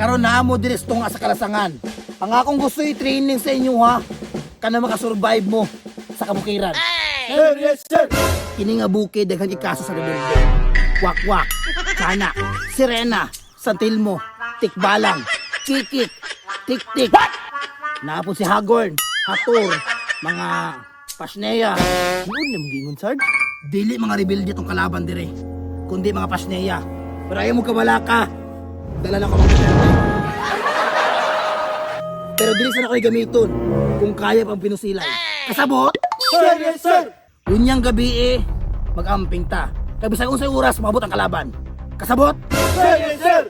Karon naa mo diri sa tunga sa kalasangan. Ang akong gusto i-training sa inyo ha, kana makasurvive mo sa kabukiran. Sir, yes, sir! Kini nga bukid daghan kay kaso sa rebelde. Wakwak, Kana, Sirena, Santilmo, Tikbalang, Kikik, Tiktik. Naapon si Hagorn, Hator, mga Pasneya. Noon na magiingon, Sarge. Dili mga rebelde tong kalaban dire, kundi mga Pasneya. Pero ayaw mo kabala ka. Dala na ko mga rebelde. Pero dili sana ko gamiton kung kaya pang pinusilay. Kasabot? Sir, yes, sir! Unyang gabi eh, mag-amping ta. Kay bisag unsay oras maabot ang kalaban. Kasabot? Sir, yes, sir!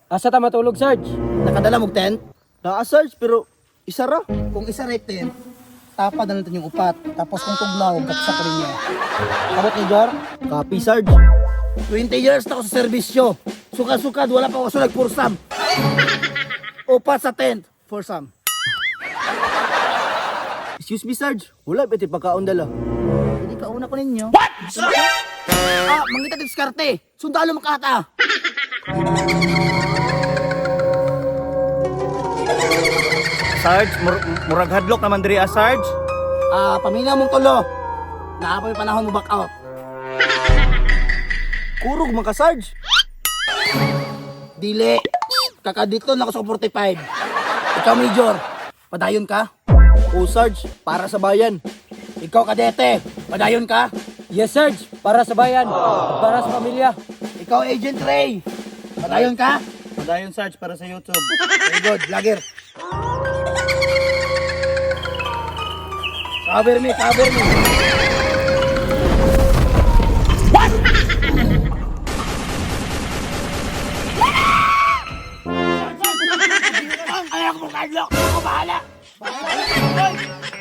Asa ta matulog, Sarge? Nakadala mog tent? Naa, Sarge, pero isa ra. Kung isa right tent, tapad na natin yung upat. Tapos kung tugnaw, gaksa ko rin niya. Kabot ni Jor? Copy, Sarge. 20 years na ako sa serbisyo. Sukad-sukad, wala pa ako sulag foursome. Upat sa tent, foursome. Excuse me, Sarge. Wala ba pagkaon dala? Hindi ka una ko ninyo. What? Ah, mangita diskarte. Sundalo makata. Sarge, murag hadlok naman diri ah, Sarge. Ah, pamilya mong tulo. Naa pa may panahon mo back out. Kurog man ka, Sarge. Dili. Kakadito na ako sa 45. Ikaw, Major. Padayon ka? O, Sarge, para sa bayan. Ikaw, Kadete. Padayon ka? Yes, Sarge. Para sa bayan. At para sa pamilya. Ikaw, Agent Ray. Padayon ka? Padayon, Sarge, para sa YouTube. Very good, vlogger. Cover me, cover me. What? Ay, ako mo kadlok. Ako bahala. Bahala.